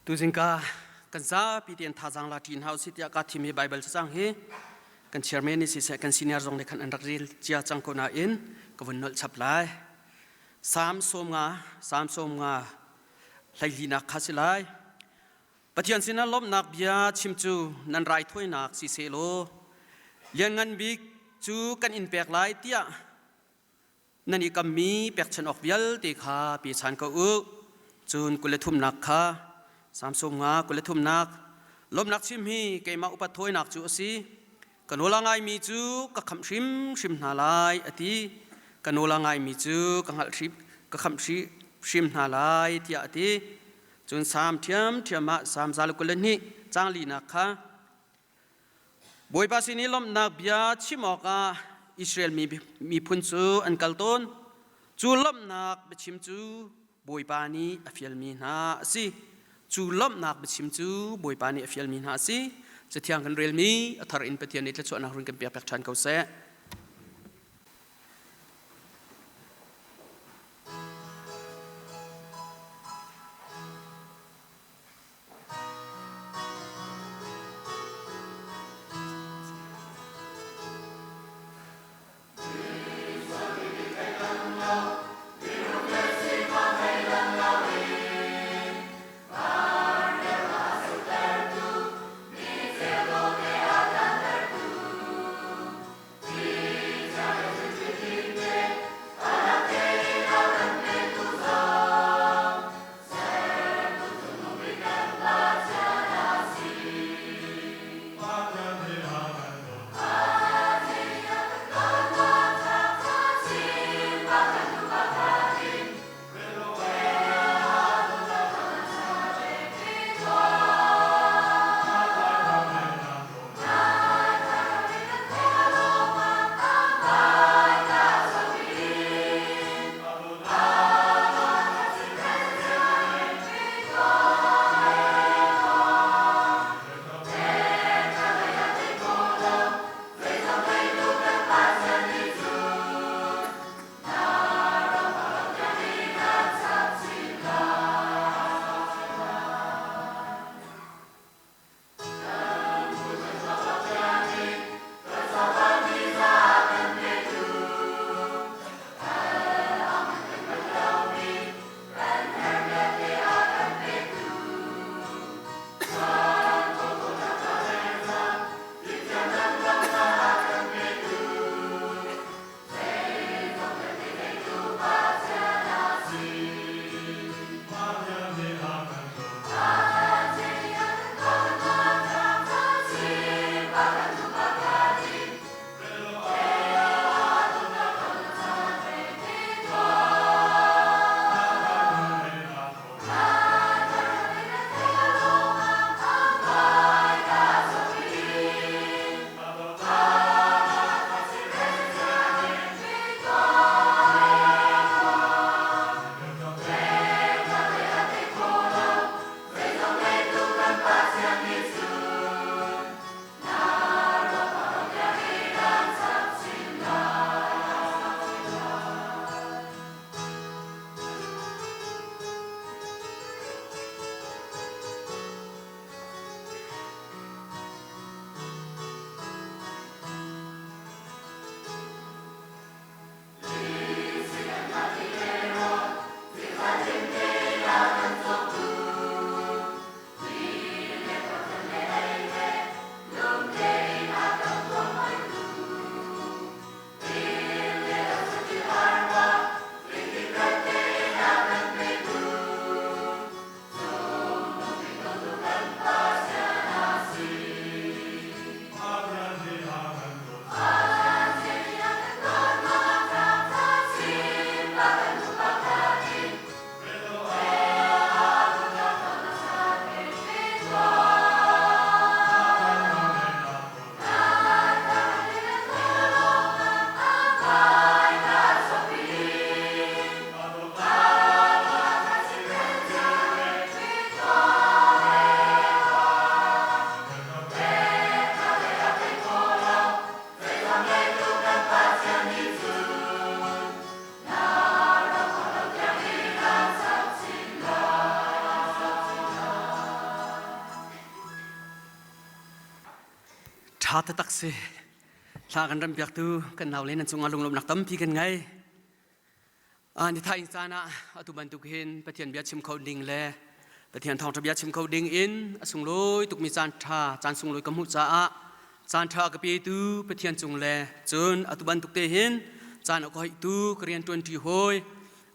Tuzingka kan zapi tein thazaang la ṭi hna usih tiah kaa thim hi Baibal cacang hi kan chairman nih siseh kan senior zong nih khan an rak rel cia cang ko nain ka vun nolh chap lai. Salm 50, Salm 50 hleilinak kha si lai. Pathian sinah lawmhnak bia chim cu nan raithawinak si sehlaw lianngan bik cu kan in pek lai tiah nan i kammi pekchanh awk vialte kha pe chan ko u. Cun 23nak kha Samsung nga 23nak lawmhnak chim hi keimah upat thawinak cu a si. Ka nawl a ngaimi cu ka khamh hrimhrim hna lai a ti. Ka nawl a ngaimi cu ka hngalh hrim ka khamh hrim hna lai tiah a ti. Cun Salm ṭhiamṭhiam ah Salm 122 caang linak kha Bawipa sin i lawmhnak bia chim awkah Israel miphun cu an kal tawn. Cu lawmhnak biachim cu Bawipa nih a fialmi hna a si. Cu lawmhnak biachim cu Bawipa nih a fialmi hna a si. Cathiang kan relmi a thar in Pathian nih thluachuahnak run kan pek pek ṭhan ko seh. Ṭha taktak si. Thla kan ram piaktu kan nau le nan cungah lunglawmhnak tampi kan ngei. Ni thaing caan ah atu bantuk hin Pathian bia chim kho ding le Pathian thawngṭha bia chim kho ding in a sunglawi tukmi caan ṭha caan sunglawi ka hmuh caah caan ṭha ka petu Pathian cung le cun atu bantuk te hin caan a ka hoihtu ka rian ṭuanṭi hawi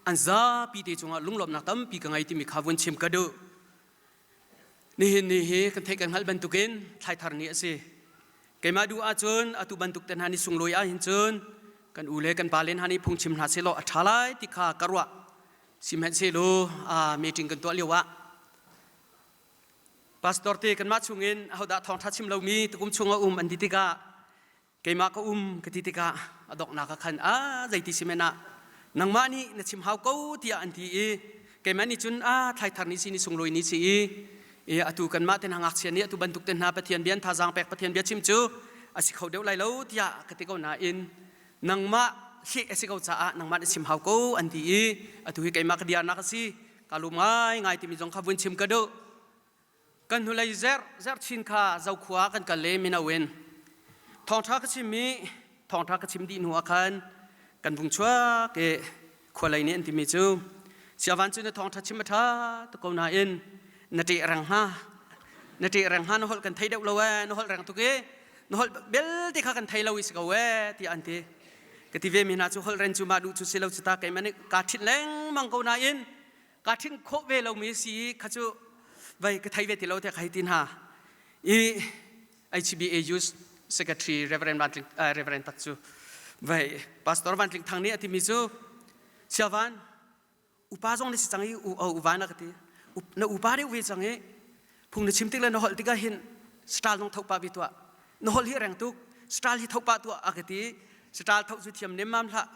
an zapi te cungah lunglawmhnak tampi ka ngei timi kha vun chim ka duh. Nihin ni hi kan theih kan hngalh bantukin thlaithar ni a si. Keimah duh ahcun atu bantuk te hna ni sunglawi ahhin cun kan u le kan pa le hna nih phungchim hna sehlaw a ṭha lai ti kha ka ruah. Sihmanhsehlaw meeting kan tuah lio ah pastor te kanmah chungin ahodah thawngṭha chim lomi tukum chung a um an ti tikah keimah ka um ka ti tikah a donghnak ah khan a zeiti si men ah nangmah nih na chim hau ko tiah an ti i keimah nih cun a thlaithar ni si ni sunglawi ni si i i atu kanmah te hna ngakchia nih atu bantuk te hna Pathian bia thazaang pek Pathian bia chim cu a si kho deuh lai lo tiah ka ti ko nain nangmah hleh a si ko caah nangmah na chim hau ko an ti i atu hi keimah ka diarnak a si ka lum ngai ngai timi zong kha vun chim ka duh. Kan hnulei zerh zerhchin kha Zokhua kan kal le mino in thawngṭha ka chim i thawngṭha ka chim dih hnu ah khan kan vung chuak i khualei nih an timi cu siavan cu na thawngṭha chim a ṭha tuk ko nain na ṭeh reng hnga na ṭeh reng hnga na holh kan thei deuh lo ee na holh reng tuk i na holh belte kha kan thei lo i si ko ee tiah an ti. Ka ti ve mi hna cu holh ren cu mah duh cu si lo cu ta keimah nih kaa ṭhit lengmang ko nain Kaa ṭhinh khawh ve lomi si kha cu vei ka thei ve ti lo tiah ka hei ti hna. I HBA Youth Secretary Reverend Van Tling, uh, Reverend tak cu vei Pastor Van Tling Thang nih a timi cu Siavan upa zong na si cang i u o uva na ka ti na upa deuh ve cang i phung na chim tik le na holh tikah hin stal nong tho pa ve tuah na holh hi reng tuk stal hi tho pa tuah a ka ti stal tho cu thiam nemmam hlah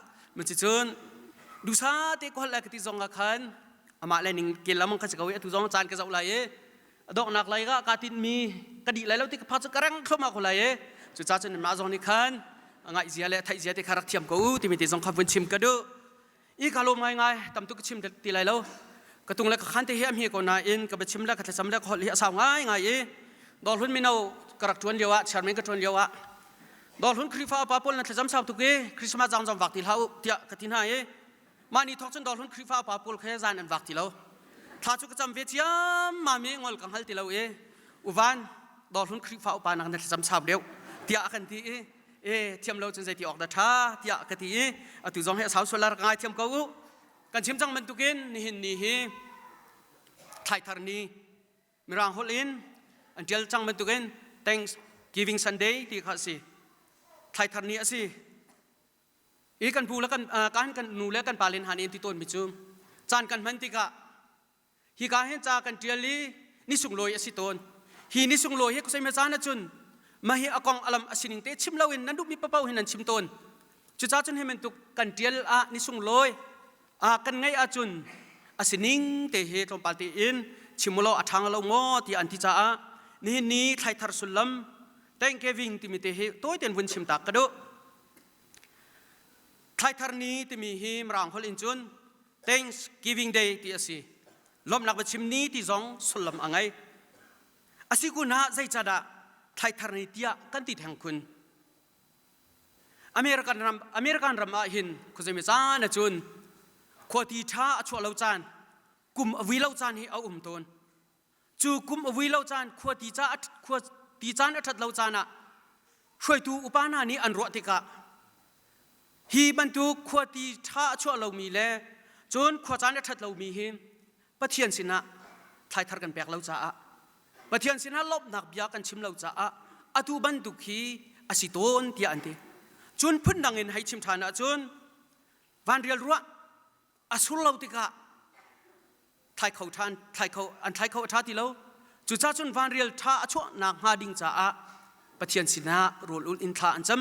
cun dusa te ko holh lai ka ti zong ah khan amah le ning ke lam ka si ko i atu zong caan ka zoh lai i a donghnak lai ka ka tin mi ka dih lai lo ti ka pha cu ka reng thloma ko lai i cuca cun mah zong nih khan ngaih zia le theih zia te kha rak thiam ko u timi te zong kha vun chim ka duh. I ka lawm ngaingai, tam tuk ka chim ti lai lo. Ka tung le ka khan te hi a hme ko nain ka biachim le ka thlacam le ka holh hi a sau ngaingai i Dawrhlun mino ka rak ṭuan lio ah, chairman ka ṭuan lio ah Dawrhlun Khrihfa upa pawl na thlacam sau tuk i Christmas zang zong vak ti hlah u tiah ka ti hna i mah ni thawk cun Dawrhlun Khrihfa upa pawl khe zan an vak ti lo. Thla cu ka cam ve ciammam i ngol ka hngal ti lo i uvan Dawrhlun Khrihfa upa nak na thlacam sau deuh tiah a kan ti i e thiam lo cun zeiti awk dah ṭha tiah ka ti i atu zong hi a sau sual la rak ngai thiam ko u. Kan chim cang bantukin nihin ni hi thlaithar ni mirang holh in an ṭial cang bantukin Thanksgiving Sunday ti kha a si. Thlaithar ni a si. I kan pu le kan kan kan nu le kan pa len han in ti tawn mi cu caan kan hman tikah Hika hin ca kan ṭial i ni sunglawi a si tawn. Hi ni sunglawi hi khuasei caan ahcun mah hi a kong alam a sining te chim loin nan duhmi paoh hin nan chim tawn. Cucaah cun hi bantuk kan ṭial ah ni sunglawi ah kan ngeih ahcun a sining te hi tlawmpal tein chim ulaw a ṭha lo maw tiah an ti caah nihin ni thlaithar sullam Thanksgiving timi te hi tawi tein vun chim tak ka duh. Thlaithar ni timi hi Mirang holh in cun Thanksgiving Day ti a si. Lawmhnak biachim ni ti zong sullam a ngei. A si kun ah zeicahdah thlaithar ni tiah kan ti theng khun? American ram, American ram ah hin khuazei caan ahcun khuati ṭha a chuah lo caan, kum a vui lo caan hi a um tawn. Cu kum a vui lo caan, khua ti ca khua ti caan a ṭhat lo caan ah hruaitu upa hna nih an ruah tikah hi bantuk khua ti ṭha a chuah lomi le cun khua caan a ṭhat lomi hi Pathian sinah thlaithar kan pek lo caah Pathian sinah lawmhnak bia kan chim lo caah atu bantuk hi a si tawn tiah an ti. Cun phundang in hei chim ṭhan ahcun vanrial ruah a sur lo tikah thlai kho ṭhan thlai kho an thlai kho a ṭha ti lo. Cucaah cun vanrial ṭha a chuahnak hnga ding caah Pathian sinah rawl ulh in thla an cam.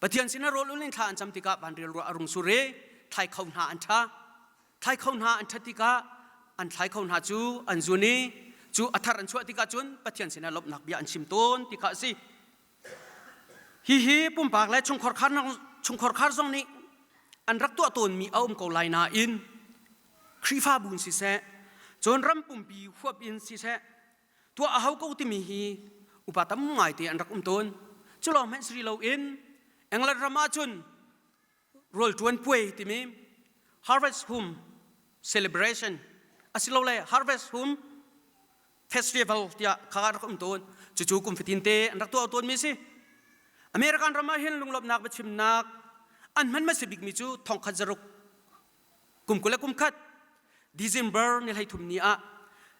Pathian sinah rawl ulh in thla an cam tikah vanrial ruah a rung sur i thlai kho hna an ṭha. Thlai kho hna an ṭhat tikah an thlai kho hna cu an zun i cu a thar an chuah tikah cun Pathian sinah lawmhnak bia an chim tawn ti kha a si. Hihi pumpak le chungkhar khar zong nih an rak tuah tawnmi a um ko lai nain Khrihfabu in siseh, cun ram pumpi huap in siseh, tuah a hau ko timi hi upa tam ngaite an rak um tawn. Cu lawng hmanh si rih loin England ram ahcun rawl ṭuan puai timi Harvest Home Celebration asilole Harvest Home Festival tiah kha rak um tawn. Cucu kum fatin te an rak tuah tawnmi a si. American ram ah hin lunglawmhnak biachimnak an hman hmasa bikmi cu thongkhat zaruk kum 20 le kum khat December ni 13 ni ah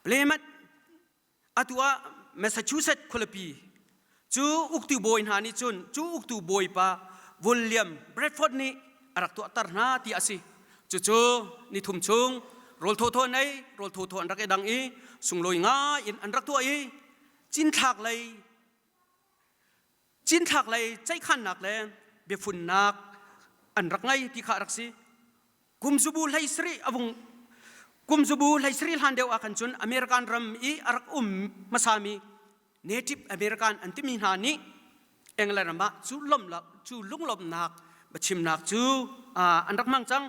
Plymouth atu ah Massachusetts khualipi cu uktu bawi hna nih cun cu uktu bawipa William Bradford nih a rak tuahter hna ti a si. Cucu nithum chung rawl thawthaw an ei, rawl thawthaw an rak i dang i sunglawi ngai in an rak tuah i cinthlak lei cinthlak lei ceihkhannak le biafunnak an rak ngei ti kha a rak si. Kumzubu 17 a vung kumzubu 17 hlan deuh ah khan cun American ram i a rak um hmasami Native American an timi hna nih England ram ah cu lawmhnak cu lunglawmhnak biachimnak cu an rak hmang cang.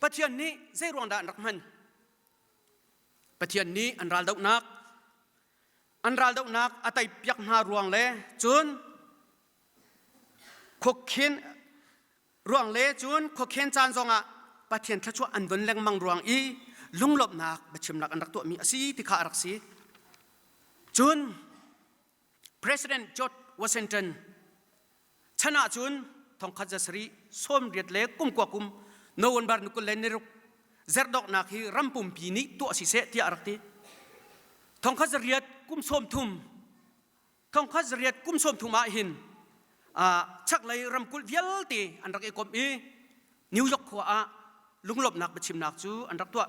Pathian nih zei ruang dah an rak hman? Pathian nih an raldohnak an raldohnak a teipiak hna ruang le cun khuakhin ruang le cun khuakhen caan zongah Pathian thluachuah an don lengmang ruang i lunglawmhnak biachimnak an rak tuahmi a si ti kha a rak si. Cun President George Washington chan ah cun thongkhat zasarih sawmriat le kumkua kum November ni 20 le niruk zerdoknak hi ram pumpi nih tuah siseh tiah a rak ti. Thongkhat zariat kum sawmthum thongkhat zariat kum 30 ah hin chaklei ramkulh vialte an rak i komh i New York khua ah lunglawmhnak biachimnak cu an rak tuah.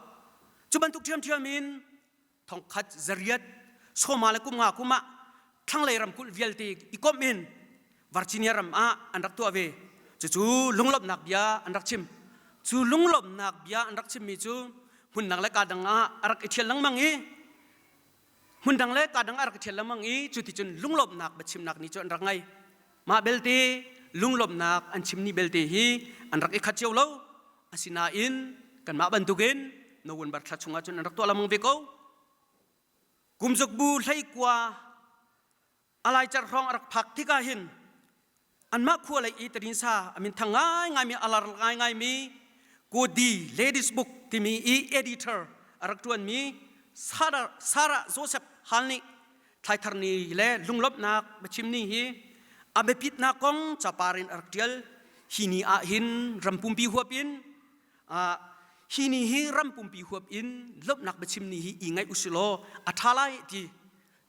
Cu bantuk ṭhiamṭhiam in thongkhat zariat sawma le kum nga kum ah thlanglei ramkulh vialte i komh in Virginia ram ah an rak tuah ve. Cucu lunglawmhnak bia an rak chim. Cu lunglawmhnak bia an rak chimmi cu hmundang le kaa dang ah a rak i ṭhial lengmang i hmundang le kaa dang a rak i ṭhial lengmang i cuticun lunglawmhnak biachimnak ni cu an rak ngei. Mah belte lunglawmhnak an chim ni belte hi an rak i khat cio lo. Asinain kanmah bantukin November thla chungah cun an rak tuah lengmang ve ko. Kumzukbu hleikua a laicer hrawng a rak phak tikah hin anmah khua lei i tadinsa a minthang ngaingaimi a lar ngaingaimi Kodi Ladies Book timi i editor a rak ṭuanmi Sarah, Sarah Joseph Hall nih thlaithar ni le lunglawmhnak biachim ni hi a biapitnak kong capar in a rak ṭial. Hi ni ah hin ram pumpi huap in hi ni hi ram pumpi huap in lawmhnak biachim ni hi i ngaih usilaw a ṭha lai ti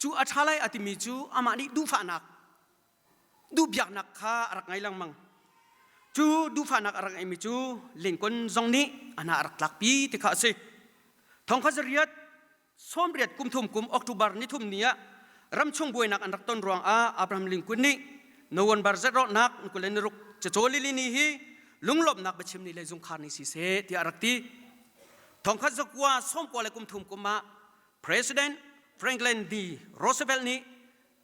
cu a ṭha lai a timi cu amah nih duhfahnak duhbiaknak kha a rak ngei lengmang cu duhfahnak a rak ngeimi cu Lincoln zong nih a hna a rak tlakpi ti kha a si thongkhat zariat sawmriat kum thum kum October ni thum ni ah ramchung buainak an rak ton ruangah Abraham Lincoln nih November zarhrawhnak 26 cacaw lili ni hi lunglawmhnak biachim ni le zungkhar ni si seh tiah a rak ti thongkhat zakua sawmkua le kum thum kum ah President Franklin D. Roosevelt nih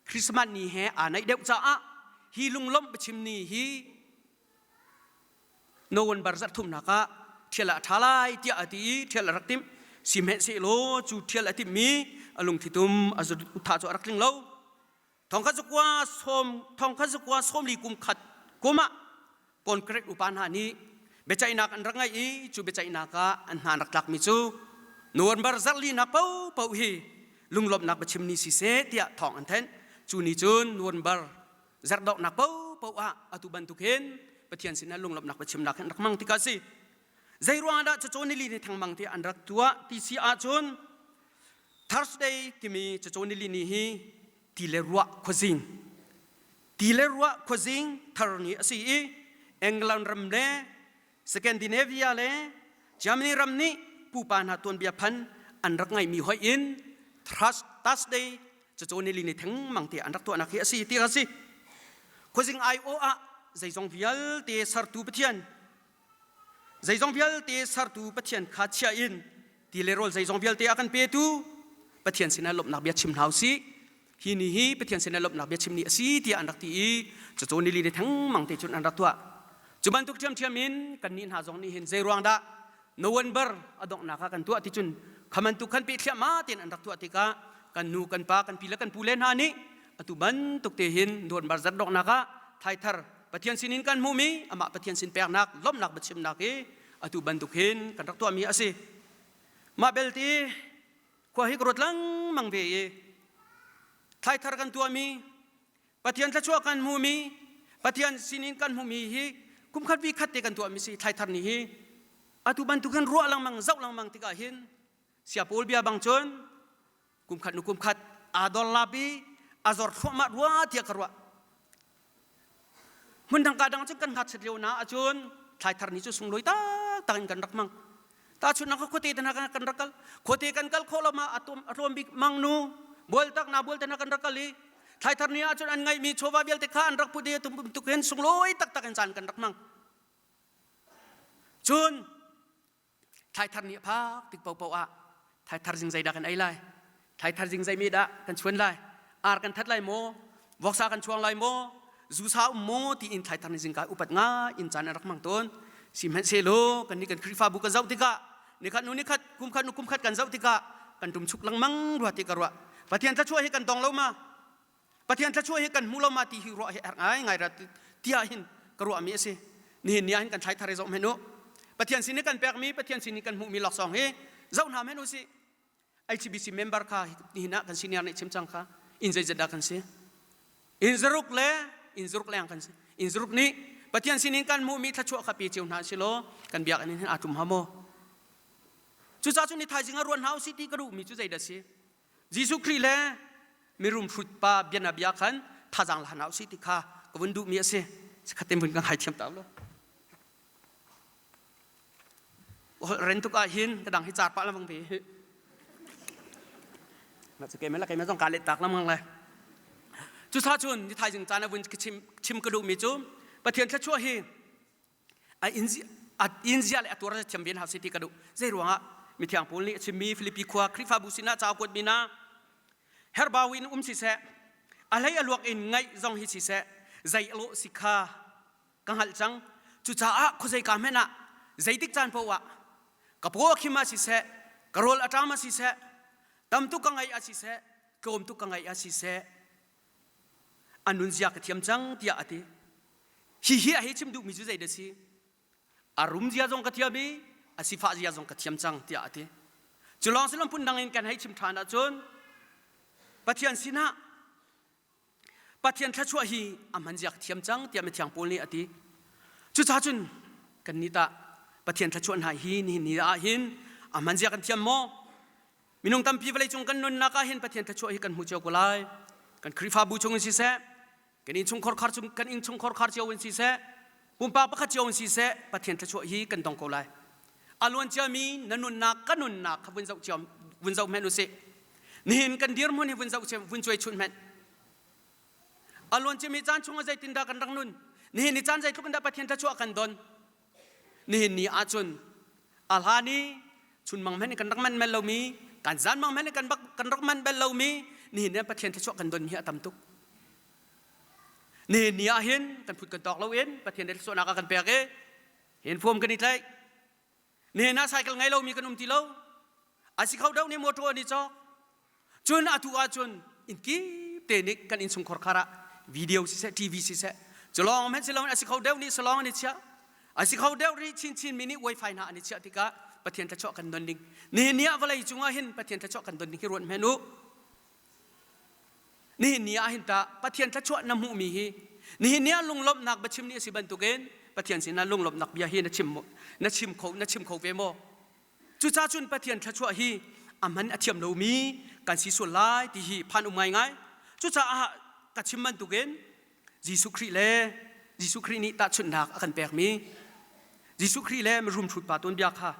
Christmas ni he aa naih deuh caah hi lunglawmh biachim ni hi November zarh thumnak ah ṭhial ah a ṭha lai tiah a ti i ṭhial a rak timh. Sihmanhsehlaw cu ṭhial a timhmi a lungthitum a tha cu a rak tling lo. Thongkhat zakua sawm thongkhat zakua sawmli kum khat kum ah Congress upa hna nih biaceihnak an rak ngeih i cu biaceihnak ah an hna an rak tlakmi cu November zarhlinak paohpaoh hi lunglawmhnak biachim ni siseh tiah thawng an thanh. Cu ni cun November zarhdonghnak paohpaoh ah atu bantuk hin Pathian sinah lunglawmhnak biachimnak hin rak hmang tikah si. Zei ruangah dah cacawn nili ni thangmang ti an rak tuah ti si ahcun Thursday timi cacawn nili ni hi ti le ruah khuazing Ti le ruah khuazing thar ni a si i England ram le Scandinavia le Germany ram nih pupa hna tuanbia phan an rak ngaihmi hoih in Thursday cacawn ni li ni thengmang te an rak tuahnak hi a si ti a si. Khuazing aiawh ah zeizong vialte sertu Pathian Zeizong vialte sertu Pathian kha chia in ti le rawl zeizong vialte a kan petu Pathian sinah lawmhnak bia chim hna usih. Hi ni hi Pathian sinah lawmhnak bia chim ni a si tiah an rak ti i cucu nili ni thengmang te cun an rak tuah. Cu bantuk ṭhiamṭhiam in kannih hna zong nih hin zei ruang dah November a donghnak ah kan tuah ti cun kha bantuk khan peh thliahmah tein an rak tuah tikah kan nu kan pa kan pi le kan pu le hna nih. Atu bantuk te hin November zarh donghnak ah thaithar Pathian sinin kan hmuhmi amah Pathian sin peknak lawmhnak biachimnak hi atu bantuk hin kan rak tuahmi a si. Mah belte khua hi ka ruat lengmang ve i thaithar kan tuahmi Pathian thluachuah kan hmuhmi Pathian sinin kan hmuhmi hi kumkhat vi khat te kan tuahmi si thaithar ni hi atu bantuk hin ruah lengmang zoh lengmang tikah hin sia pawl bia bang cun kumkhat nu kumkhat aa dor lap i a zor thluahmah rua tiah ka ruah. Hmun dang ka dang cu kan ngakchiat lio na ahcun thlaithar ni cu sunglawi taktak in kan rak hmang. Tahchunhnak khuate te hna kan rak kal. Khuate kan kal khawh lo ma a tlawm bik mang nu bualtak na bual te hna kan rak kal i thlaithar ni ahcun an ngaihmi chawva vialte kha an rak put i tuk in sunglawi taktak in caan kan rak hmang. Cun Thlaithar ni a phak tik paohpaoh ah thaithar zing zeidah kan ei lai? Thaithar zing zeimi dah kan chuan lai? Ar kan that lai maw? Voksa kan chuang lai maw? Zusa um maw? Tiin thaithar ni zingka upat nga in caan an rak hmang tawn. Sihmanhsehlaw kan nih kan Khrihfabu kan zoh tikah nikhat nu nikhat kum khat nu kum khat kan zoh tikah kan tum chuk lengmang rua ti ka ruah. Pathian thluachuah hi kan dong lo ma? Pathian thluachuah hi kan hmu lo ma ti hi ruah hi herh ngai ngai ra tiah hin ka ruahmi a si. Nihin ni ah hin kan thlai thar i zoh hmenh u. Pathian sin i kan pekmi, Pathian sin i kan hmuhmi laksawng hi zoh hna hmenh u sih. HBC member kha nihin ah kan senior nih chim cang kha inn zeizat dah kan si? Inn zaruk le inn zaruk leng kan si. Inn zaruk nih Pathian sin in kan hmuhmi thluachuah kha pe cio hna si law kan biakinn hin aa tum ha maw? Cucaah cun ni thaizing ah ruat hna usih ti ka duhmi cu zeidah si? Jesuh Khrih le mirum hrut pa bianabia khan thazaang la hna usih ti kha ka vun duhmi a si. Khatin vun ka ngaithiam ta lo. Holh ren tuk ah hin ka dang hi car pah lamang ve hi. Ma chu keimah la keimah zong ka let tak lamang lai. Cu sa cun ni thaizing caan a vun chim chim ka duhmi cu Pathian thluachuah hi a in zia le a tuar thiam ven hau si ti ka duh. Zei ruangah mithiang Paul nih a chimmi Filipi khua Khrihfabu sinah ca a kuatmi na herbau in um siseh a hlei a luak in ngaih zong hi siseh zei a lawh si kha ka hngalh cang. Cucaah khuazei ka hmanh ah zeitik caan paoh ah ka paw a khim ah siseh ka rawl a ṭam ah siseh tam tuk ka ngaih ah siseh tlawm tuk ka ngaih ah siseh a nunzia ka thiam cang tiah a ti. Hihi a hei chim duhmi cu zeidah si? A rum zia zong ka thiam i a sifah zia zong ka thiam cang tiah a ti. Cu lawng si lo phundang in kan hei chim ṭhan ahcun Pathian sinah Pathian thluachuah hi a hman zia ka thiam cang tiah mithiang Paul nih a ti. Cucaah cun kannih tah Pathian thluachuah hna hi nihin ni ah hin a hman zia kan thiam maw? Minung tampi vawleicung kan nunnak ah hin Pathian thluachuah hi kan hmu cio ko lai. Kan Khrihfabu chung in siseh, kan innchungkhar khar chung kan innchungkhar khar cio in siseh, pumpak pakhat cio in siseh, Pathian thluachuah hi kan dong ko lai. A luan ciami na nunnak ka nunnak kha vun zoh cio vun zoh hmenh usih. Nihin kan dirhmun hi vun zoh vun cuai chun hmenh. A luan ciami caan chung ah zeitindah kan rak nun? Nihin ni caan zeitluk in dah Pathian thluachuah kan don? Nihin ni ahcun a hlan i chunmang hmanh kan rak manh bal lomi kan zanmang hmanh kan bak kan rak manh bal lomi nihin ni Pathian thluachuah kan don hi a tam tuk. Nihin ni ah hin kan phut kan tawk loin Pathian thluachuahnak a kan pek i hin form kan i tlaih. Nihin ah cycle ngei lomi kan um ti lo. A si kho deuh nih motor an i cawk. Cun atu ahcun inn kip te nih kan innchungkhar khar ah video siseh TV siseh culawng hmanh si loin a si kho deuh nih salawng an i chiah a si kho deuh rih chinchin mi nih wifi hna an i chiah tikah Pathian thluachuah kan don ding nihin ni ah vawlei cungah hin Pathian thluachuah kan don ding hi ruat hmenh u nihin ni ah hin tah Pathian thluachuah na hmuhmi hi nihin ni ah lunglawmhnak biachim ni a si bantukin Pathian sinah lunglawmhnak bia hi na chim na chim kho na chim kho ve maw Cucaah cun Pathian thluachuah hi a hman a thiam lomi kan si sual lai ti hi phan um ngaingai. Cucaah ka chim bantukin Jesuh Khrih le Jesuh Khrih nih tahchunhnak a kan pekmi Jesuh Khrih le mirum hrutpa tuanbia kha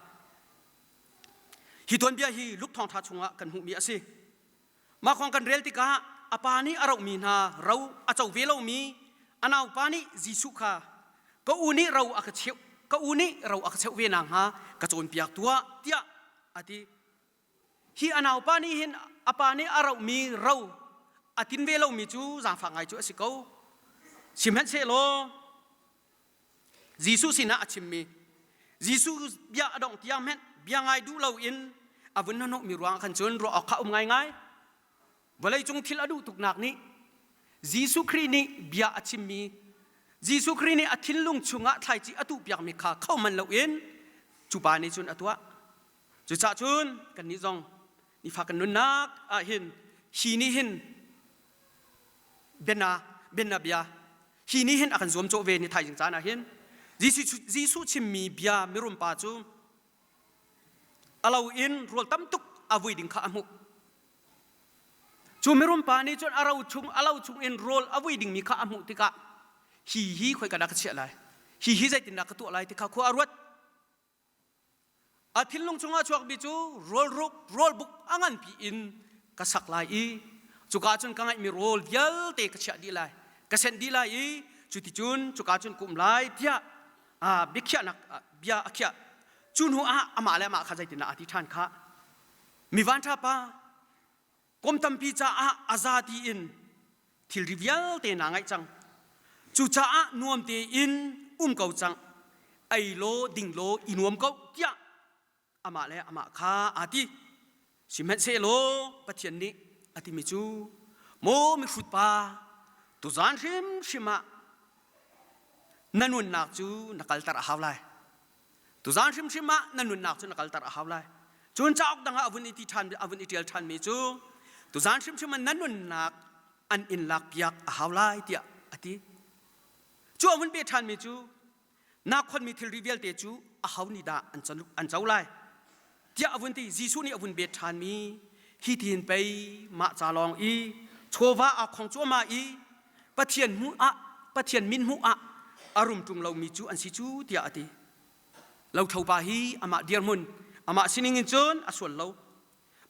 hi tuanbia hi Luke thawngṭha chungah kan hmuhmi a si. Mah kong kan rel tikah a pa nih a rohmi hna ro a co ve lomi a naupa nih Jesuh kha ka u nih ro a ka cheuh ka u nih ro a ka cheuh ve nakhnga ka cawnpiak tuah tiah a ti. Hi a naupa nih hin a pa nih a rohmi ro a tin ve lomi cu zaangfah ngai cu a si ko. Sihmanhsehlaw Jesuh sinah a chimmi Jesuh bia a dongh tiang hmanh bia ngai duh loin a vun hnahnawhmi ruangah khan cun ruah awk kha um ngaingai. Vawleicung thil a duh tuknak nih. Jesuh Khrih nih bia a chimmi Jesuh Khrih nih a thinlung chungah thlaici a tuhpiakmi kha kho man loin cu pa nih cun a tuah. Cucaah cun kannih zong nifa kan nunnak ah hin hi nih hin biana biana bia hi nih hin a kan zuamcawh ve ni thaizing caan ah hin Jesuh Jesuh chimmi bia mirum pa cu a lo in rawl tam tuk a vui ding kha a hmuh. Cu mirum pa nih cun a ro chung a lo chung in rawl a vui dingmi kha a hmuh tikah hi hi khoi ka dah ka chiah lai hi hi zeitindah ka tuah lai ti kha khua a ruat. A thinlung chungah chuakmi cu rawlruk rawlbuk a nganpi in ka sak lai i cuka cun ka ngeihmi rawl vialte ka chiah dih lai ka senh dih lai i cuticun cuka cun ka um lai tiah biakhiahnak bia a khiah. Cu hnu ah amah le amah kha zeitindah aa ti ṭhan khah? Mi vanṭha pa, kum tampi caah a za tiin thilri vialte naa ngaih cang. Cucaah nuam tein um ko cang. Ei law ding law i nuam ko tiah amah le amah kha aa ti. Sihmanhsehlaw Pathian nih a timi cu, Maw mihrut pa, tuzan hrimhrim ah na nunnak cu na kalter a hau lai. Tuzan hrimhrim ah na nunnak cu na kalter a hau lai. Cun cauk dang ah a vun i ti ṭhan a vun i ṭial ṭhanmi cu tuzan hrimhrim ah na nunnak an in lakpiak a hau lai tiah a ti. Cu a vun pe ṭhanmi cu na khonmi thilri vialte cu aho nih dah an co lai tiah a vun ti. Jesuh nih a vun bet ṭhanmi hi tin pei mah ca lawng i chawva aa khong cuahmah i Pathian hmuh ah Pathian min hmuh ah a rum ṭung lomi cu an si cu tiah a ti. Lothlo pa hi amah dirhmun amah sining in cun a sual lo.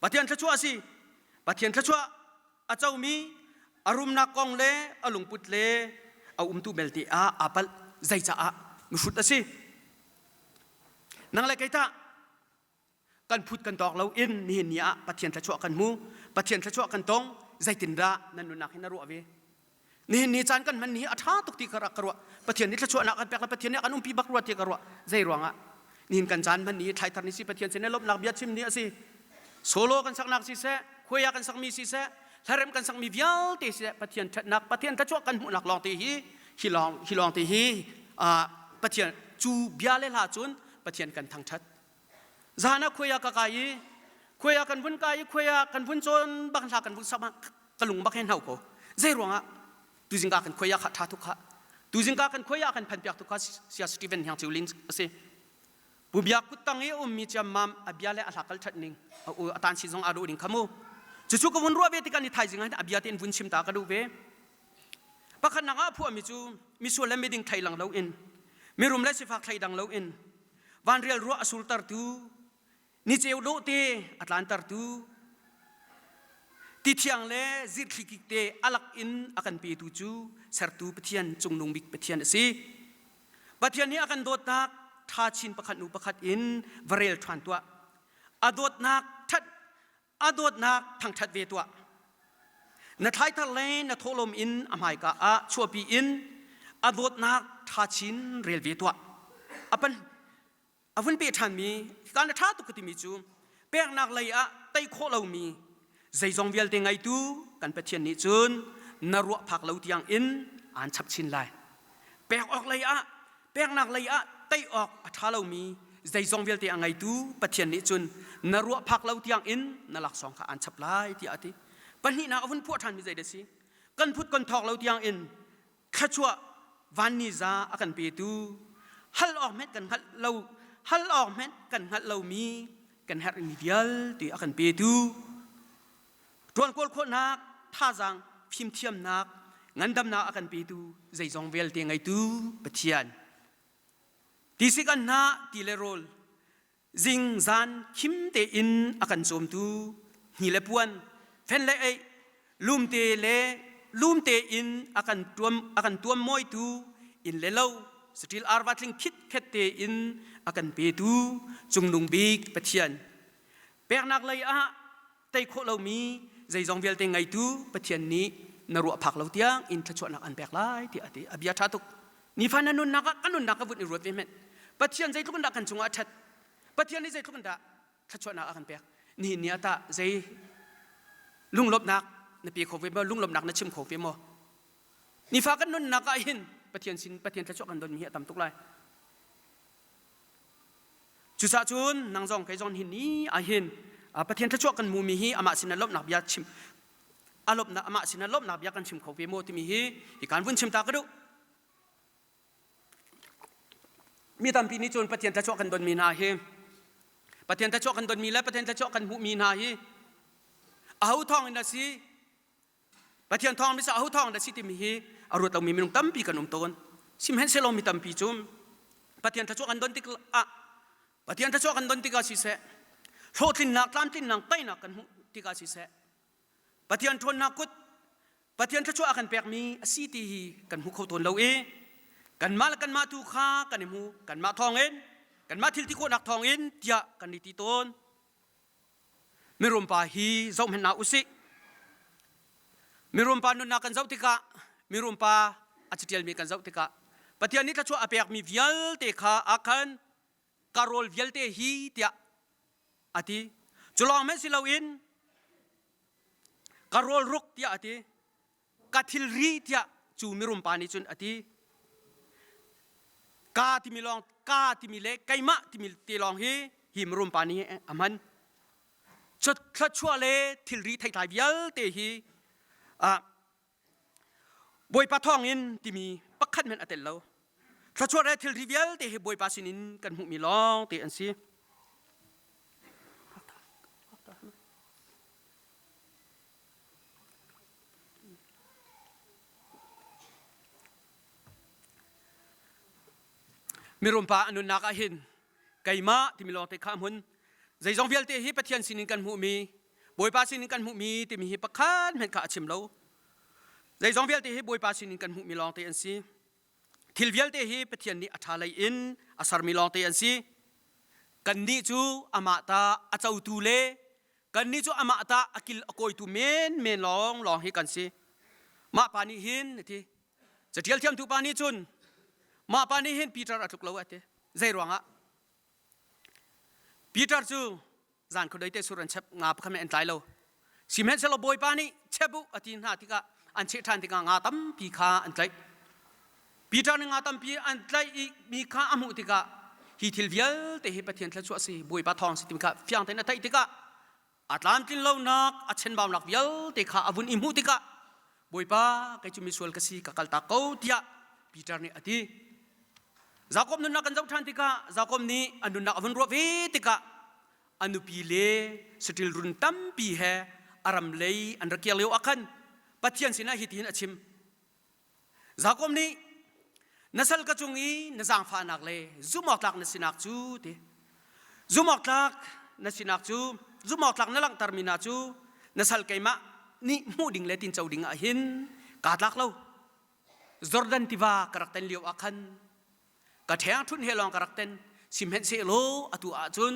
Pathian thluachuah a si. Pathian thluachuah a comi a rumnak kong le a lungput le a umtu belte ah aa palh zeicaah mihrut a si. Nang le kei tah kan phut kan tawk lo in nihin ni ah Pathian thluachuah kan hmu Pathian thluachuah kan tong zeitindah nan nunnak hin na ruah ve nihin ni caan kan hman ni hi a ṭha tuk ti ka rak ka ruah Pathian nih thluachuahnak kan pek le Pathian nih a kan umpi bak rua ti ka ruah zei ruangah nihin kan caan hman ni thlaithar ni si Pathian sin lawmhnak bia chim ni a si solo kan saknak siseh khuaya kan sakmi siseh hlarem kan sakmi vialte siseh Pathian ṭhatnak Pathian thluachuah kan hmuhnak lawng te hi hi lawng hi lawng te hi Pathian cu bia le hla cun Pathian kan thangṭhat Zan ah khuai ah ka kai i khuai ah kan vun kai i khuai ah kan vun cawn bak hla kan vun sak ka lung bak he hnau ko. Zei ruangah tuzing ka kan khuai ah kha tha tuk kha. Tuzing ka kan khuai ah kan phan piak tuk kha sia Stephen Hiang Chiu Lin a si. Pu bia kuttang i ummi ciammam a bia le a hla kal that ning a tan si zong a duh ding kha mu. Cucu ka vun ruah ve tikah ni thaizing ah a bia tein vun chim ta ka duh ve. Pakhatnak ah a phuahmi cu misual le miding thleilang loin mirum le sifak thleidang loin vanrial ruah a surtertu niceu dawhte a tlantertu ti thiang le zirthli kik te a lak in a kan petu cu sertu Pathian cungnung bik Pathian a si. Pathian nih a kan dawtnak ṭha chin pakhat hnu pakhat in va rel ṭhan tuah. A dawtnak ṭhat a dawtnak thangṭhat ve tuah. Na thlaithar le na thawhlawm in a hmaika ah chuahpi in a dawtnak ṭha chin rel ve tuah. A pan a vun pe ṭhanmi hika na ṭha tuk ka timi cu peknak lei ah tei khawh lomi zeizong vialte ngeitu kan Pathian nih cun na ruah phak lo tiang in aan chap chin lai. Pek awk lei ah Peknak lei ah tei awk a ṭha lomi zeizong vialte a ngeitu Pathian nih cun na ruah phak lo tiang in na laksawng kha aan chap lai tiah a ti. Pahnihnak a vun phuah ṭhanmi zei dah si? Kan phut kan thawk lo tiang in thluachuah vanni za a kan petu hal awk hmenh kan hngalh lo hal awk hmenh kan hngalh lomi kan herhmi vialte a kan petu Ṭuan kawl khawhnak, thazaang, fimthiamnak, ngandamnak a kan petu zeizong vialte ngeitu Pathian. Tisik an hnah ti le rawl, zing zan khim tein a kan cawmtu hni le puan, fen le eih, lumte le lum tein a kan tuam a kan tuam mawitu inn le lo saṭil arva tling khitkhet tein a kan petu cungnung bik Pathian. Peknak lei ah tei khawh lomi zeizong vialte ngeitu Pathian nih na ruah phak lo tiang in thluachuahnak an pek lai tiah a ti. A bia ṭha tuk. Nifa na nunnak ah kan nunnak ka vun i ruat ve hmenh. Pathian zeitluk in dah kan cungah a ṭhat? Pathian nih zeitluk in dah thluachuahnak a kan pek? Nihin ni ah tah zei lunglawmhnak na pe kho ve maw? Lunglawmhnak na chim kho ve maw? Nifa kan nunnak ah hin Pathian sin Pathian thluachuah kan donmi hi a tam tuk lai. Cucaah cun nang zong kei zong hin ni ah hin Pathian thluachuah kan hmumi hi amah sin lawmhnak bia chim a lawmhnak amah sin lawmhnak bia kan chim kho ve maw timi hi hi kan vun chim ta ka duh. Mi tampi nih cun Pathian thluachuah kan donmi hna hi Pathian thluachuah kan donmi le Pathian thluachuah kan hmuhmi hna hi aho thawng in a si Pathian thawng misa aho thawng dah si timi hi a ruat lomi minung tampi kan um tawn. Sihmanhsehlaw mi tampi cu Pathian thluachuah kan don tik ah Pathian thluachuah kan don tikah siseh hlawhtlinnak tlamtlinnak teinak kan hmuh tikah siseh Pathian ṭhawnnak kut Pathian thluachuah a kan pekmi a si ti hi kan hmu kho tawn lo i kanmah le kanmah tu kha kan i hmu kanmah thawngin kanmah thil ti khawhnak thawngin tiah kan i ti tawn. Mirum pa hi zoh hmanh hna usih. Mirum pa nunnak kan zoh tikah mirum pa a catialmi kan zoh tikah Pathian nih thluachuah a pekmi vialte kha a khan ka rawl vialte hi tiah a ti. Cu lawng hmanh si loin ka rawl ruk tiah a ti. Ka thilri tiah cu mirum pa nih cun a ti. Ka timi lawng ka timi le keimah timi te lawng hi hi mirum pa nih a hman. Thluachuah le thilri theitlai vialte hi ah Bawipa thawngin timi pakhat hmanh a tel lo. Thluachuah le thilri vialte hi Bawipa sinin kan hmuhmi lawng te an si. Mirum pa a nunnak ah hin keimah timi lawng te kha a hmun. Zeizong vialte hi Pathian sinin kan hmuhmi, Bawipa sinin kan hmuhmi timi hi pakhat hmanh kha a chim lo. Zeizong vialte hi Bawipa sinin kan hmuhmi lawng te an si. Thil vialte hi Pathian nih a ṭha lei in a sermi lawng te an si. Kannih cu amah ta a cotu le kannih cu amah ta a kil a kawitu menmen lawng lawng hi kan si. Mah pa nih hin a ti. Caṭial thiamtu pa nih cun mah pa nih hin Peter a tluk lo a ti. Zei ruangah? Peter cu zan khuadei te sur an chep nga pakhat an tlai lo sihmanhsehlaw bawipa nih chep u a ti hna tikah an cheh ṭhan tikah nga tampi kha an tlaih Peter nih nga tampi an tlaih i mi kha a hmuh tikah hi thil vialte hi Pathian thluachuah si bawipa thawng si timi kha fiang tein a theih tikah a tlamtlin lonak a chenbaunak vialte kha a vun i hmuh tikah Bawipa kei cu misual ka si ka kaltak ko tiah Peter nih a ti Jakob nunnak kan zoh ṭhan tikah Jakob nih a nunnak a vun ruah ve tikah a nupi le saṭil run tampi he a ram lei an rak kir lio ah khan Pathian sinah hitihin a chim Jakob nih na sal ka cung i na zaangfahnak le zumhawktlak na sinak cu ti zumhawktlak na sinak cu zumhawktlak na langhtermi hna cu na sal keimah nih hmuh ding le tinco ding ah hin kaa tlak lo Jordan tiva ka rak ten lio ah khan ka ṭhengṭhunh he lawng ka rak ten sihmanhsehlaw atu ahcun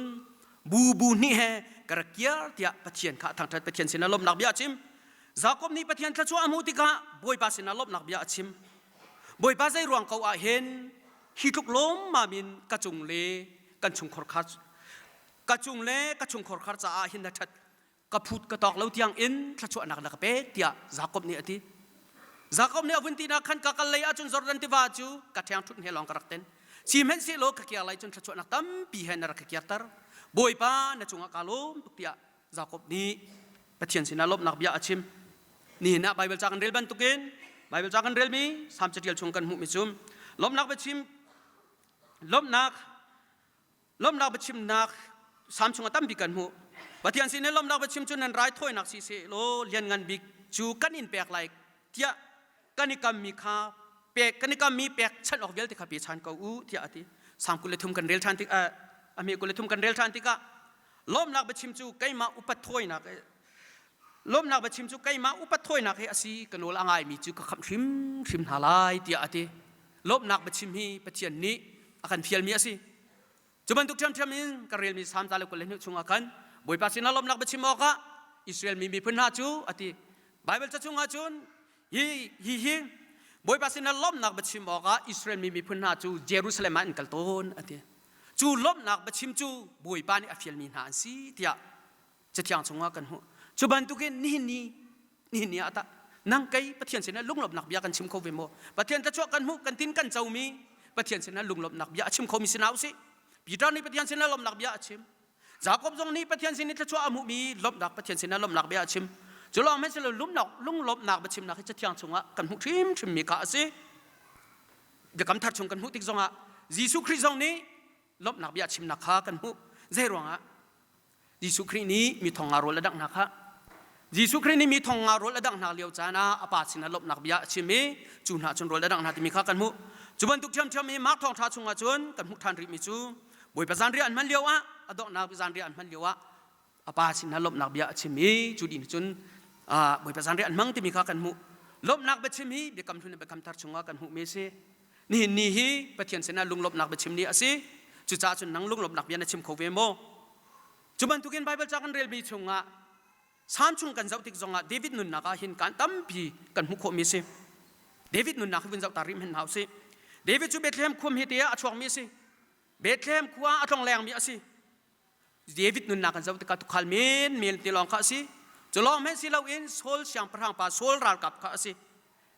bu bu hnih he ka rak kiar tiah Pathian kha a thangṭhat Pathian sinah lawmhnak bia a chim Jakob nih Pathian thluachuah a hmuh tikah Bawipa sinah lawmhnak bia a chim Bawipa zei ruang ko ah hin hi tluk lawmmam in ka cung le kan chungkhar kha ka cung le ka chungkhar khar caah hin na ṭhat ka phut ka tawk lo tiang in thluachuahnak na ka pek tiah Jakob nih a ti. Jakob nih a vun tinak khan ka kal lei ahcun Jordan tiva cu ka ṭhengṭhunh he lawng ka rak ten. Sihmanhsehlaw ka kiar lai cun thluachuahnak tampi he na rak ka kiarter. Bawipa na cungah kaa lawm tuk tiah Jakob nih Pathian sinah lawmhnak bia a chim. Nihin ah Baibal ca kan rel bantukin Baibal ca kan relmi Salm caṭial chung kan hmuhmi cu lawmhnak biachim lawmhnak lawmhnak biachimnak Salm chungah tampi kan hmuh. Pathian sin in lawmhnak biachim cu nan raithawinak si seh law lianngan bik cu kan in pek lai tiah kan i kammi kha pek kan i kammi pek chanh awk vialte kha pe chan ko u tiah a ti. Salm 23 kan rel ṭhan tik a hme 23 kan rel ṭhan tikah lawmhnak biachim cu keimah upat thawinak lawmhnak biachim cu keimah upat thawinak hi a si ka nawl a ngaimi cu ka khamh hrimhrim hna lai tiah a ti. Lawmhnak biachim hi Pathian nih a kan fialmi a si. Cu bantuk ṭhiamṭhiam in ka relmi Salm ca le 22 chungah khan Bawipa sinah lawmhnak biachim awkah Israel mi miphun hna cu a ti. Baibal ca chungah cun hi hi hi Bawipa sinah lawmhnak biachim awkah Israel mi miphun hna cu Jerusalem ah an kal tawn a ti. Cu lawmhnak biachim cu Bawipa nih a fialmi hna an si tiah Cathiang chungah kan hmuh. Cu bantukin nihin ni nihin ni ah tah. Nang kei Pathian sinah lunglawmhnak bia kan chim kho ve maw? Pathian thluachuah kan hmuh kan tin kan comi Pathian sinah lunglawmhnak bia a chim khomi si hna usih. Peter nih Pathian sinah lawmhnak bia a chim. Jakob zong nih Pathian sin i thluachuah a hmuhmi lawmhnak Pathian sinah lawmhnak bia a chim. Cu lawng hmanh silo lumnak lunglawmhnak biachimnak hi cathiang chungah kan hmuh hrimhrimmi kha a si. Biakam thar chung kan hmuh tik zongah Jesuh Khrih zong nih lawmhnak bia chimnak kha kan hmuh. Zei ruangah? Jesuh Khrih nih mi thong nga rawl a dangh hna kha Jesuh Khrih nih mi thong nga rawl a dangh hna lio caan ah a pa sinah lawmhnak bia a chim i cu hna cun rawl a dangh hna timi kha kan hmuh. Cu bantuk ṭhiamṭhiam i Mark thawngṭha chungah cun kan hmuh ṭhan rihmi cu Bawipa zanriah an hman lio ah a donghnak zanriah an hman lio ah a pa sinah lawmhnak bia a chim i cu dih cun Bawipa zanriah an hmang timi kha kan hmuh. Lawmhnak biachim hi biakam hlun le biakam thar chungah kan hmuhmi a si. Nihin ni hi Pathian sinah lunglawmhnak biachim ni a si. Cucaah cun nang lunglawmhnak bia na chim kho ve maw? Cu bantukin Baibal ca kan relmi chungah Salm chung kan zoh tik zongah David nunnak ah hin kaan tampi kan hmuh khawhmi a si. David nunnak hi vun zoh ta rih hmanh hna usih. David cu Bethlehem khua hmete ah a chuakmi a si. Bethlehem khua a tlonglengmi a si. David nunnak kan zoh tikah tukhal menmen te lawng kha a si. Cu lawng hmanh si loin Saul siangpahrang pa Saul ralkap kha a si.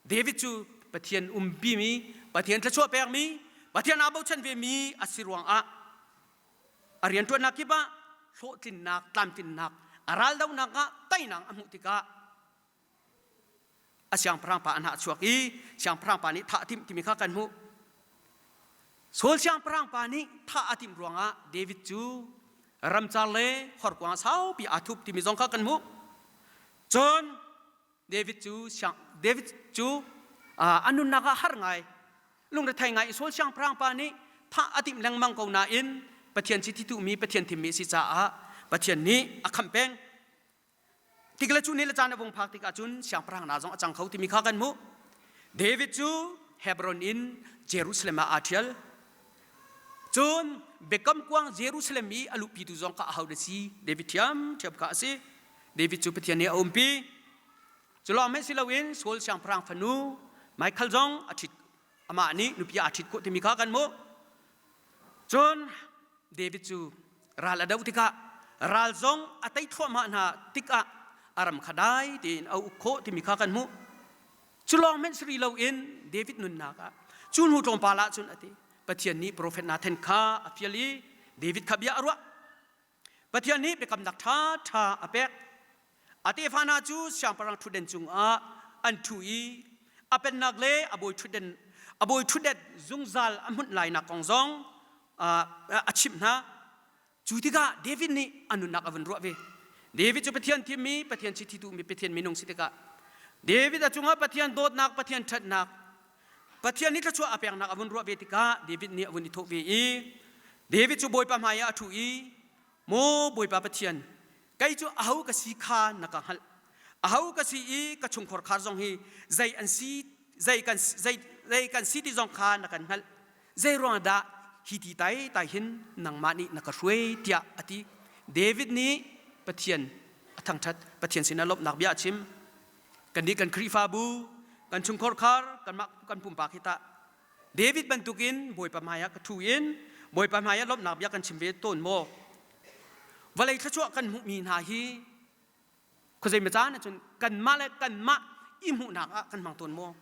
David cu Pathian umpimi, Pathian thluachuah pekmi, Pathian aa bochan vemi a si ruangah a rianṭuannak kip ah hlawhtlinnak, tlamtlinnak, a raldohnak ah teinak a hmuh tikah a siangpahrang pa a hnah chuak i siangpahrang pa nih thah a timh timi kha kan hmuh. Saul siangpahrang pa nih thah a timh ruangah David cu ramcar le horkuang saupi aa thup timi zong kha kan hmuh. Cun David cu siang David cu a nunnak ah har ngai lungrethei ngai i Saul siangpahrang pa nih thah a timh lengmang ko nain Pathian chiti tuhmi Pathian thimmi a si caah Pathian nih a khamh peng. Tik le cu ni le caan a vung phak tikah cun siangpahrang hna zong a cang kho timi kha kan hmuh. David cu Hebron in Jerusalem ah aa ṭhial. Cun biakam kuang Jerusalem i a luhpitu zong kha aho dah si? David ṭhiamṭhiam kha a si. David cu Pathian nih a umpi. Cu lawng hmanh si loin Saul siangpahrang fanu Michael zong a ṭhit amah nih nupi aa ṭhit khawh timi kha kan hmuh. Cun David cu ral a doh tikah ral zong a tei thluahmah hna tikah a ram kha dai tein a uk khawh timi kha kan hmuh. Cu lawng hmanh si rih loin David nunnak ah cu hnu tlawmpal ah cun a ti Pathian nih profet Nathan kha a fial i David kha bia a ruah. Pathian nih biakamnak ṭhaṭha a pek. A tefa hna cu siangpahrang ṭhutden cungah an ṭhu i a pennak le a bawi ṭhutden a bawi ṭhutden zungzal a hmunh lainak kong zong a chimh hna. Cu tikah David nih a nunnak a vun ruah ve. David cu Pathian thimmi, Pathian chiti duhmi, Pathian minung si tikah David a cungah Pathian dawtnak, Pathian ṭhatnak, Pathian nih thluachuah a peknak a vun ruah ve tikah David nih a vun i thawh ve i David cu Bawipa hmai ah a ṭhu i Maw Bawipa Pathian, kei cu aho ka si kha na ka hngalh. Aho ka si i ka chungkhar khar zong hi zei an si zei kan zei, zei kan si ti zong kha na kan hngalh. Zei ruang dah hi ti tai tai hin nangmah nih na ka hruai tiah a ti. David nih Pathian a thangṭhat, Pathian sinah lawmhnak bia a chim. Kannih kan Khrihfabu, kan chungkhar khar, kanmah kan pumpak hi tah David bantukin Bawipa hmaiah ka ṭhu in Bawipa hmaiah lawmhnak bia kan chim ve tawn maw? Vawlei thluachuah kan hmuhmi hna hi khuazei ma caan ahcun kanmah le kanmah i hmuhnak ah kan hmang tawn maw?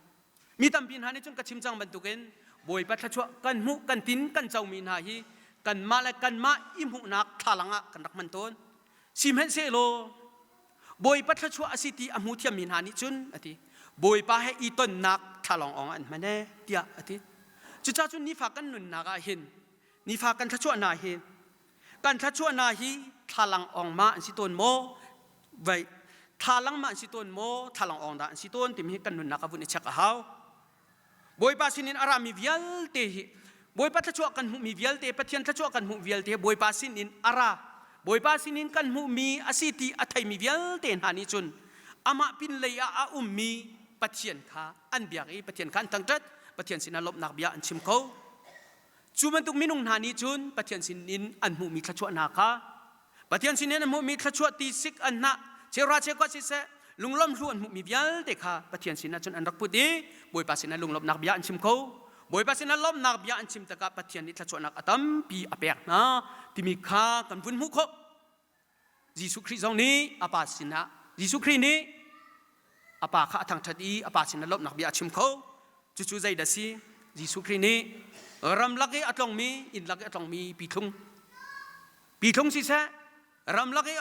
Mi tampi hna nih cun ka chim cang bantukin Bawipa thluachuah kan hmuh kan tin kan comi hna hi kanmah le kanmah i hmuhnak thlalang ah kan rak hman tawn. Sihmanhsehlaw Bawipa thluachuah a si ti a hmu thiammi hna nih cun a ti Bawipa he i tonnak thlalawng awng an hman ee tiah a ti. Cucaah cun nifa kan nunnak ah hin nifa kan thluachuah hna hi kan thluachuah hna hi thlalang awng ma an si tawn maw vai thlalang ma an si tawn maw thlalang awng dah an si tawn timi hi kan nunnak a vun i check a hau. Bawipa sinin a rami vialte hi Bawipa thluachuah kan hmuhmi vialte Pathian thluachuah kan hmuh vialte Bawipa sinin a ra Bawipa sinin kan hmuhmi a si ti a theimi vialte hna nih cun amah pinlei ah a ummi Pathian kha an biak i Pathian kha an thangṭhat Pathian sinah lawmhnak bia an chim kho cu bantuk minung hna nih cun Pathian sinin an hmuhmi thluachuah hna kha Pathian sinin an hmuhmi thluachuah ti sik an hnah cheuhra cheukhat siseh lunglawm hlu an hmuhmi vialte kha Pathian sinah cun an rak put i Bawipa sinah lunglawmhnak bia an chim kho. Bawipa sinah lawmhnak bia an chim tikah Pathian nih thluachuahnak a tampi a pek hna timi kha kan vun hmuh khawh. Jesuh Khrih zong nih a Pa sinah Jesuh Khrih nih A pa kha a thangṭhat i a pa sin ah lawmhnak bia a chim kho. Cucu zeidah si? Jesuh Khrih nih ramlak i a tlongmi, inn lak i a tlongmi pithlung, pithlung siseh, ramlak i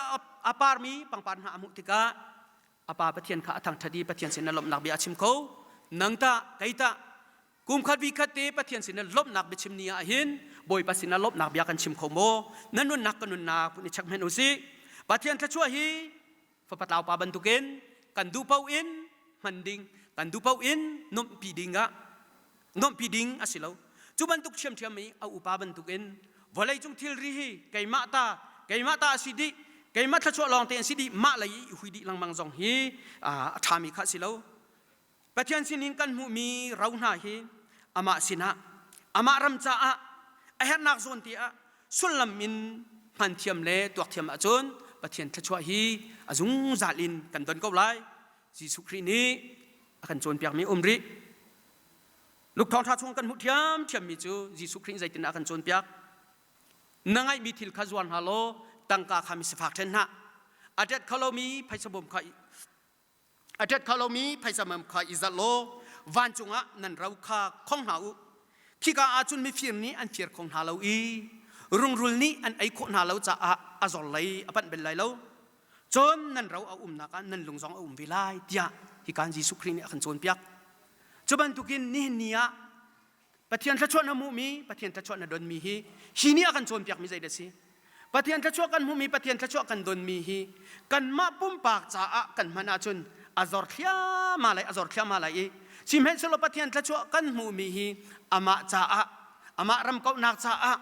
a parmi pangpar hna a hmuh tikah a pa Pathian kha a thangṭhat i Pathian sin ah lawmhnak bia a chim kho. Nang tah, kei tah, kum khat vi khat te Pathian sin ah lawmhnak biachim ni ah hin Bawipa sin ah lawmhnak bia kan chim kho maw? Na nunnak ka nunnak vun i check hmenh u sih. Pathian thluachuah hi fapa tlau pa bantukin kan duh paoh in hman ding, kan duh paoh in nuamhpi ding ah nuamhpi ding a si lo. Cu bantuk ṭhiamṭhiam i a upa bantukin vawleicung thilri hi keimah ta keimah ta a si dih keimah thluachuah lawng te an si dih mah lei i hui dih lengmang zong hi a ṭhami kha a si lo. Pathian sinin kan hmuhmi ro hna hi amah sinah amah ram caah a herhnak zawn te ah sullam in hman thiam le tuak thiam ahcun Pathian thluachuah hi a zungzal in kan don ko lai. Jesuh Khrih nih a kan cawnpiakmi um rih. Luke thawngṭha chung kan hmuh ṭhiamṭhiammi cu Jesuh Khrih zeitin a kan cawnpiak. Na ngaihmi thil kha zuar hna law tangka kha mi sifak ṭhen hna. A ṭet kho lomi phaisa bawm kha A ṭet kho lomi phaisa mam kha i zalh law vancung ah nan ro kha khong hna u. Khika ah cun mifir nih an fir kho hna lo i rungrul nih an ei khawh hna lo caah a zor lei a panh bel lai lo. Cun nan ro a umnak ah nan lung zong a um ve lai tiah hikan Jesuh Khrih nih a kan cawnpiak. Cu bantukin nihin ni ah Pathian thluachuah na hmuhmi, Pathian thluachuah na donmi hi hi nih a kan cawnpiakmi zeidah a si? Pathian thluachuah kan hmuhmi, Pathian thluachuah kan donmi hi kanmah pumpak caah kan hman ahcun a zor thliahmah lai, a zor thliahmah lai i sihmanhsehlaw Pathian thluachuah kan hmuhmi hi amah caah, amah ram kauhnak caah,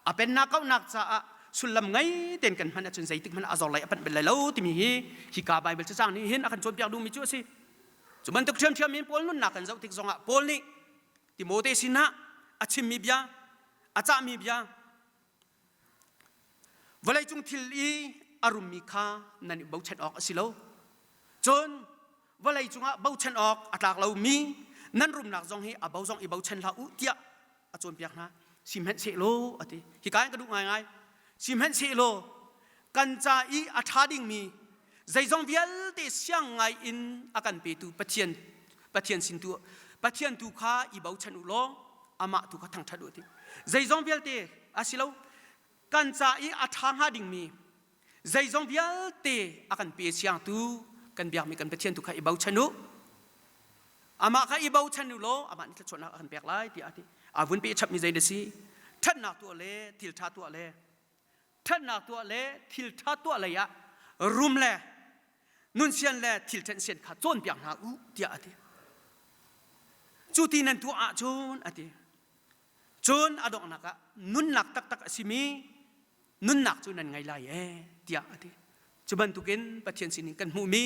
a pennak kauhnak caah sullam ngei tein kan hman ahcun zeitik hmanh a zor lai a panh bel lai lo timi hi hika Bible cacang nih hin a kan cawnpiak duhmi cu a si. Cu bantuk ṭhiamṭhiam in Paul nunnak kan zoh tik zongah Paul nih Timote sinah a chimmi bia, a cahmi bia, vawleicung thil i a rummi kha nan i bochan awk a si lo. Cun vawleicung ah bochan awk a tlak lomi nan rumnak zong hi a bo zong i bochan hlah u tiah a cawnpiak hna. Sihmanhsehlaw a ti. Hika in ka duh ngaingai. Sihmanhsehlaw kan ca i a ṭha dingmi zeizong vialte siang ngai in a kan petu Pathian Pathian sin tu Pathian tu kha i bochan u law amah tu kha thangṭhat u ti. Zeizong vialte a si lo kan ca i a ṭha hnga dingmi zeizong vialte a kan pe siangtu kan biakmi kan Pathian tu kha i bochan u. Amah kha i bochan u law amah nih thluachuahnak a kan pek lai tiah a ti. A vun pe chapmi zei na si? Ṭhatnak tuah le thil ṭha tuah le ṭhatnak tuah le thil ṭha tuah lei ah rum le nunsian le thil ṭhen sian kha cawnpiak hna u tiah a ti. Cu ti nan tuah ahcun a ti. Cun a donghnak ah nunnak taktak a simi nunnak cu nan ngei lai ee tiah a ti. Cu bantukin Pathian sinin kan hmuhmi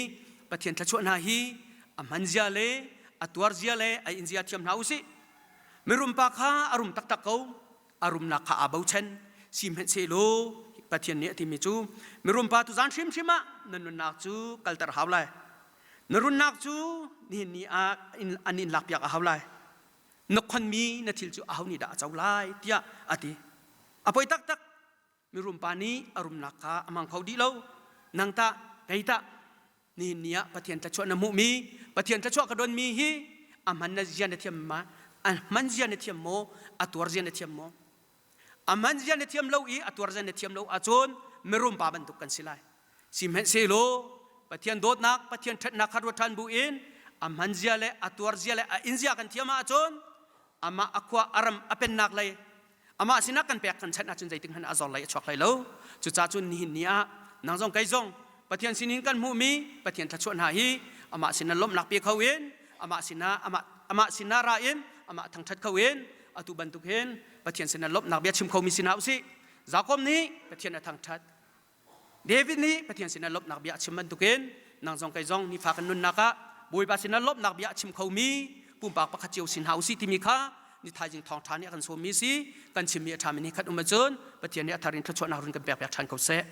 Pathian thluachuah hna hi a hmanzia le a tuarzia le a inzia thiam hna usih. Mirum pa kha a rum taktak ko, a rumnak kha aa bochan. Sihmanhsehlaw Pathian nih a timi cu mirum pa tuzan hrimhrim ah na nunnak cu kalter hau lai. Na runnak cu nihin ni ah an in lakpiak a hau lai. Na khonmi na thil cu aho nih dah a co lai tiah a ti. A poi taktak. Mirum pa nih a rumnak kha a hmang kho dih lo. Nang tah, kei tah, nihin ni ah Pathian thluachuah na hmuhmi, Pathian thluachuah ka donmi hi a hman na zia na thiam ma? A hman zia na thiam maw? A tuar zia na thiam maw? A hman zia na thiam lo i a tuar zia na thiam lo ahcun mirum pa bantuk kan si lai. Sihmanhsehlaw Pathian dawtnak, Pathian ṭhatnak kha ruat ṭhan bu in a hman zia le a tuar zia le a in zia kan thiam ahcun amah a khua a ram a pennak lei amah sinah kan pek kan chanh ahcun zeitik hmanh a zor lei a chuak lai lo. Cucaah cun nihin ni ah nang zong kei zong Pathian sinin kan hmuhmi Pathian thluachuah hna hi amah sinah lawmhnak pe kho in amah sinah amah amah sinah ra in amah thangṭhat kho in atu bantuk hin Pathian sinah lawmhnak bia chim khomi si hna usih. Jakob nih Pathian a thangṭhat. David nih Pathian sinah lawmhnak bia a chim bantukin nang zong kei zong nifa kan nunnak ah Bawipa sinah lawmhnak bia a chim khomi pumpak pakhat cio si hna usih timi kha ni thaizing thawngṭha nih a kan sawmmi si kan chimmi a ṭhami nih khat um ahcun Pathian nih a thar in thluachuahnak run kan pek piak ṭhan ko seh.